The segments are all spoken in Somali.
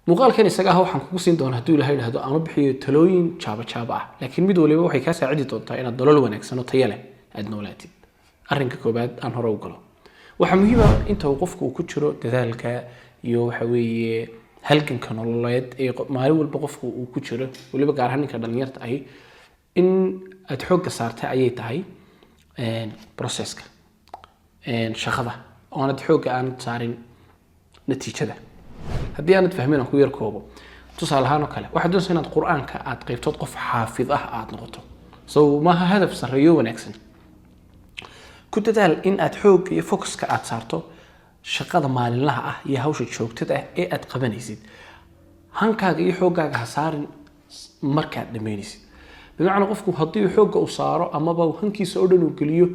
Muuqaalkan isaga ah waxaan kugu siin doonaa, hadduu Ilahay idhahdo, aan u bixiyo talooyin jaaba jaaba ah, laakiin mid waliba waxay kaa saacidi doontaa inaad nolol wanaagsan oo tayo leh aada noolaatid. Arrinka koobaad aan hore u galo, waxaa muhiim ah inta uu qofku uu ku jiro dadaalka iyo waxa weeye halganka nololeed ee maalin walba qofku uu ku jiro, waliba gaar ahaan ninka dhalinyarta ahi, in aad xoogga saartay ayay tahay processka shaqada, oonad xoogga aanad saarin natiijada. Haddii aanad fahmin, aan ku yar koobo. Tusaale ahaan oo kale, waxaad doonaysaa inaad Qur-aanka aad qaybtood, qof xaafid ah aad noqoto. So maaha hadaf sarreeyo wanaagsan? Ku dadaal in aad xoogga iyo focuska aad saarto shaqada maalinlaha ah iyo hawsha joogtada ah ee aad qabanaysid. Hankaaga iyo xooggaaga ha saarin markaad dhammaynaysid. Bimacnaa, qofku haddii uu xoogga u saaro amaba uu hankiisa oo dhan uu geliyo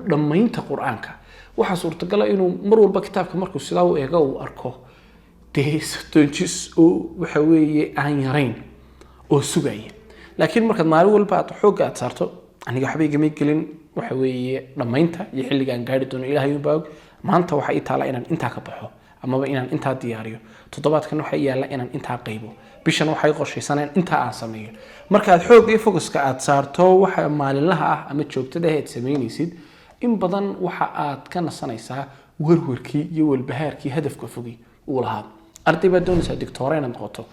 dhammaynta Qur-aanka, waxaa suurtagala inuu mar walba kitaabka markuu sidaa u eego uu arko dee 30 jis oo waxa weeye aan yarayn oo sugaya. Laakiin markaad maalin walba aad xoogga aad saarto, aniga waxba igama gelin waxa weeye dhammaynta iyo xilliga aan gaari doono, Ilaahay unbaa og, maanta waxaa ii taala inaan intaa ka baxo amaba inaan intaa diyaariyo, toddobaadkan waxaa ii yaalla inaan intaa qaybo, bishan waxay qorshaysaneen intaa aan sameeyo. Markaad xoog iyo focuska aad saarto waxa maalinlaha ah ama joogtada ah aad samaynaysid, in badan waxa aad ka nasanaysaa warwarkii iyo walbahaarkii hadafka fogi uu lahaa. Arday baad doonaysaa doctor inaad noqoto.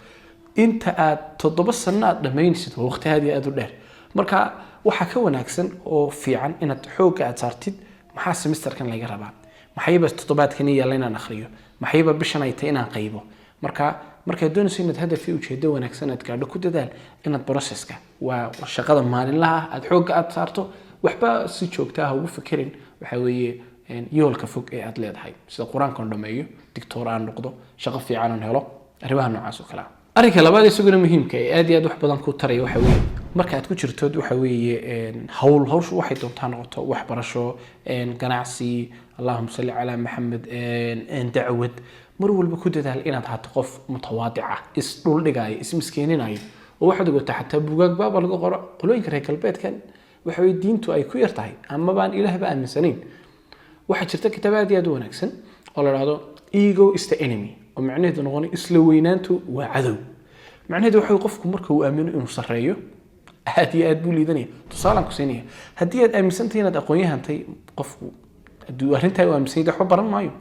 Inta aad 7 sano aad dhammaynaysid waa waqti aad iyo aad u dheer. Marka waxaa ka wanaagsan oo fiican inaad xoogga aad saartid: maxaa semesterkan laga rabaa? Maxayba toddobaadkan yaalla inaan akhriyo? Maxayba bishan ay tahay inaan qaybo? Marka markaad doonayso inaad hadaf iyo ujeedo wanaagsan aad gaadho, ku dadaal inaad processka, waa shaqada maalinlaha ah, aad xoogga aad saarto. Waxba si joogta ah ugu fikirin waxa weeye yoolka fog ee aad leedahay, sida Qur-aankan dhameeyo, doctor aan noqdo, shaqo fiican aan helo, arrimaha noocaas oo kale ah. Arrinka labaad isaguna muhiimka ee aad iyo aad wax badan ku taraya waxa weeye, marka aad ku jirto waxa weeye hawl, hawshu waxay doontaa noqoto, waxbarasho, ganacsi, allahuma salli calaa Maxamed, dacwad, mar walba ku dadaal inaad ahaato qof mutawaadic ah, is dhuldhigaayo, ismiskeeninayo. Oo waxaad ogataa, xataa buugaag baaba laga qoro, qolooyinka reer galbeedkan waxa weye diintu ay ku yar tahay ama baan Ilaahba aaminsanayn, waxaa jirta kitaab aad iyo aad u wanaagsan oo la dhahdo "Ego Is the Enemy", oo macnaheedu noqonay "Isla weynaantu waa cadow". Macnaheedu waxa weye, qofku marka uu aamino inuu sarreeyo, aad iyo aad buu liidanaya. Tusaalaan ku siinaya: haddii aad aaminsantahay inaad aqoon-yahantay, qofku hadduu arrintaa u aaminsan yahay waxba baran maayo.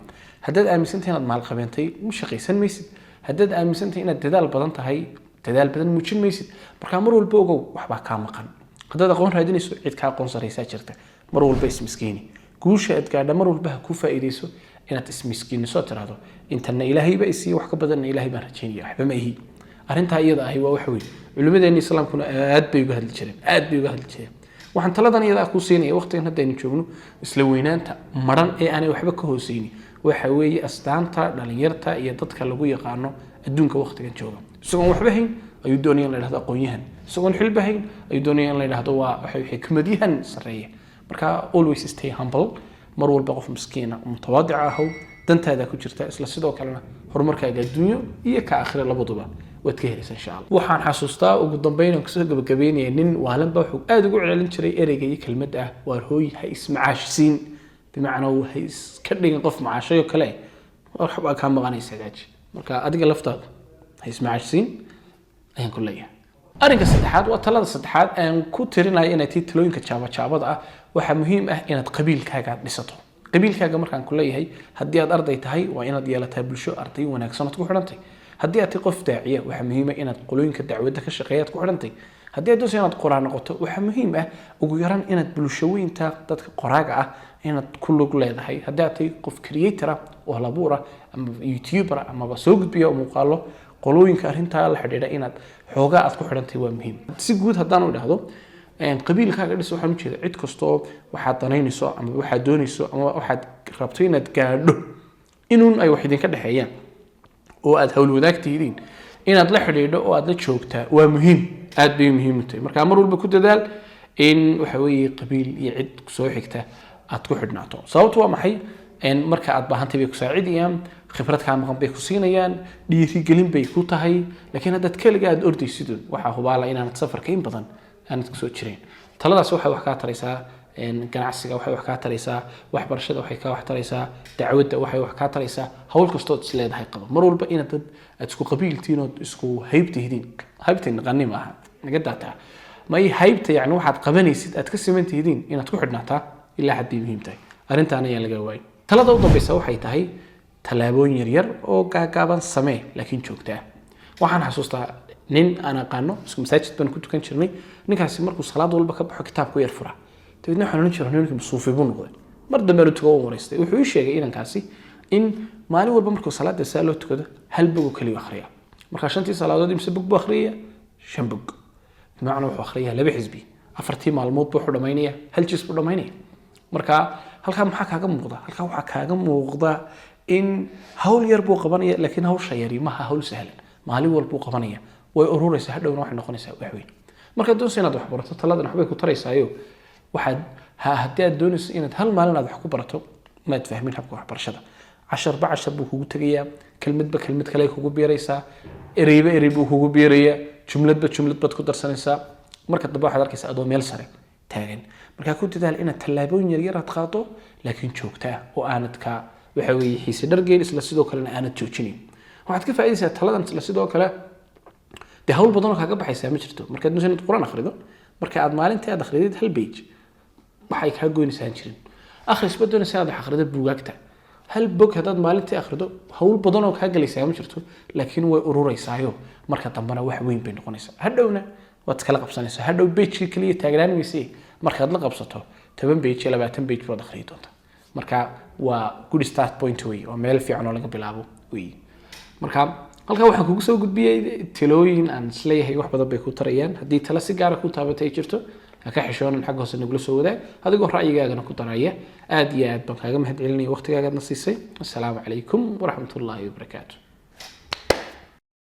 Haddaad aaminsantahay inaad maalqabeentay, ma shaqaysan maysid. Haddaad aaminsantahay inaad dadaal badan tahay, dadaal badan muujin maysid. Marka mar walba ogow, waxbaa kaa maqan. Haddaad aqoon raadinayso, cid kaa aqoon sarraysaa jirta. Mar walba ismiskiini. Guusha aad gaadha mar walba ha ku faa'iidayso inaad ismiskiiniso, tiraahdo: "Intana Ilaahayba isiiye, wax ka badanna Ilaahay baan rajaynaya, waxba ma ihi." Arrintaa iyada ahi waa waxa weeye culimmadeenna Islaamkuna aad bay uga hadli jireen, aad bay uga hadli jireen. Waxaan taladan iyada ah kuu siinaya: waqtigan haddaynu joogno, isla weynaanta maran ee aanay waxba ka hooseyni waxa weeye astaanta dhalinyarta iyo dadka lagu yaqaano adduunka waqtigan jooga. Isagoon waxba hayn ayuu doonaya in la dhahdo aqoon-yahan, isagoon xilba hayn ayuu doonaya in la dhahdo waa waxa xikmadyahan sarreeya. Marka always stay humble, mar walba qof miskiina, mutawaadica ahow. Dantaada ku jirta, isla sidoo kalena horumarkaaga adduunyo iyo ka aakhira labaduba waad ka helaysaa, insha Allah. Waxaan xasuustaa, ugu dambeyn aan kusoo gabagabeynaya, nin waalanba wuxuu aada ugu celcelin jiray ereyga iyo kelmadda ah: "Waar hooy, ha ismacaashisiin." Bimacnaa, ha iska dhigin qof macaashayo kale, waxbaa kaa maqanaysa, hagaaji. Marka adiga laftaada ha ismacaashisiin ayaan ku leeyahay. Arrinka saddexaad, waa talada saddexaad aan ku tirinayo inay tahay talooyinka jaabajaabada ah: waxaa muhiim ah inaad qabiilkaaga dhisato. Qabiilkaaga markaan ku leeyahay, haddii aad arday tahay, waa inaad yeelataa bulsho arday wanaagsan ood ku xidhantay. Haddii aad tahay qof daaciya, waxaa muhiim ah inaad qolooyinka dacwadda ka shaqeeya aad ku xidhantay. Haddii aad doonayso inaad qoraa noqoto, waxaa muhiim ah ugu yaraan inaad bulsho weynta dadka qoraaga ah inaad ku lug leedahay. Haddii aad tahay qof creator ah oo halabuur ah ama youtuber ah amaba soo gudbiya muuqaalo, qolooyinka arrintaa la xidhiidha inaad xoogaa aad ku xidhantay waa muhiim. Si guud haddaan u idhaahdo qabiilkaaga dhis, waxaan ujeeda cid kastoo waxaad danaynayso ama waxaad doonayso ama waxaad rabto inaad gaadho inuun ay wax idinka dhexeeyaan oo aad hawl wadaag tihiin, inaad la xidhiidho oo aad la joogtaa waa muhiim, aad bay muhiim u tahay. Marka mar walba ku dadaal in waxa weeye qabiil iyo cid soo xigta aad ku xidhnaato. Sababtu waa maxay? Marka aad baahantay bay ku saacidayaan, khibrad kaa maqan bay ku siinayaan, dhiirigelin bay ku tahay. Laakiin haddaad keliga aad ordaysidun, waxaa hubaala inaanad safarka in badan aanad kusoo jirayn. Taladaas waxay wax kaa taraysaa. Ganacsiga waxay wax kaa taraysaa, waxbarashada waxay kaa wax taraysaa, dacwadda waxay wax kaa taraysaa, hawl kastood is leedahay qaba. Mar walba inaad dad aad isku qabiiltihiin ood isku haybtihidiin, haybta naqani maaha naga daataa may haybta, yani waxaad qabanaysid aad ka siman tihidiin inaad ku xidhnaataa ilaa xad bay muhiim tahay. Arrintaan ayaan laga waayay. Talada u dambeysa waxay tahay tallaabooyin yaryar oo gaagaaban samee, laakiin joogtaa. Waxaan xasuustaa nin aan aqaano, isku masaajid baan ku tukan jirnay. Ninkaasi markuu salaad walba ka baxo kitaabku yar fura. Dabeedna waxaan odhan jiray, "Ninkii suufi buu noqday." Mar dambe aan u tuko, waan waraystay. Wuxuu ii sheegay inankaasi in maalin walba markuu salaada saa loo tukado hal bog oo keliya akhriya. Markaa shantii salaadood imse bog buu akhriyaya? Shan bog. Bimacnaa wuxuu akhriyaa laba xisbi. 4tii maalmood buu wuxuu dhamaynaya hal jis buu dhamaynaya. Marka halkaa maxaa kaaga muuqda? Halkaa waxaa kaaga muuqda in hawl yar buu qabanaya, laakiin hawsha yari maha hawl sahlan. Maalin walbuu qabanaya, way ururaysaa, hadhowna waxay noqonaysaa wax weyn. Markaad doonaysa inaad wax barato, taladan waxbay ku taraysaayo. Waxaad haddii aad doonayso inaad hal maalin aad wax ku barato, maad fahmin habka waxbarashada. Casharba cashar buu kugu tegayaa, kelmadba kelmad kale kugu biiraysaa, ereyba erey buu kugu biirayaa, jumladba jumlad baad ku darsanaysaa. Marka dambe waxaad arkaysaa adoo meel sare taagan. Markaa ku dadaal inaad tallaabooyin yaryar aad qaado, laakiin joogta ah, oo aanad ka waxa weeye xiise dhargeyn, isla sidoo kalena aanad joojinayn. Waxaad ka faa'iidaysaa taladan. Isla sidoo kale dee hawl badan oo kaaga baxaysaa ma jirto. Markaad doonayso inaad Qur'aan akhrido, marka aad maalintii aad akhridid hal page, waxay kaa goynaysaa aan jirin. Akhrisba doonaysa inaad wax akhrido, buugaagta hal bog haddaad maalintii akhrido, hawl badan oo kaa galaysaa ma jirto, laakiin way urureysaayo marka dambena wax weyn bay noqonaysaa. Hadhowna waad iskala qabsanaysaa. Hadhow page-kii keliya taagnaan mayse, markaad la qabsato 10 page iyo 20 page baad akhriyi doontaa. Marka waa good start point wey, waa meel fiican oo laga bilaabo wey. Marka halkaa waxaan kugu soo gudbiyey talooyin aan isleeyahay wax badan bay ku tarayaan. Haddii talo si gaara ku taabatay ay jirto, ha ka xishoonan, xagga hoose nagula soo wadaag adigoo ra'yigaagana ku daraya. Aad iyo aad baan kaaga mahad celinaya waqtigaagaadna siisay. Assalaamu calaykum waraxmatullaahi wabarakaatu.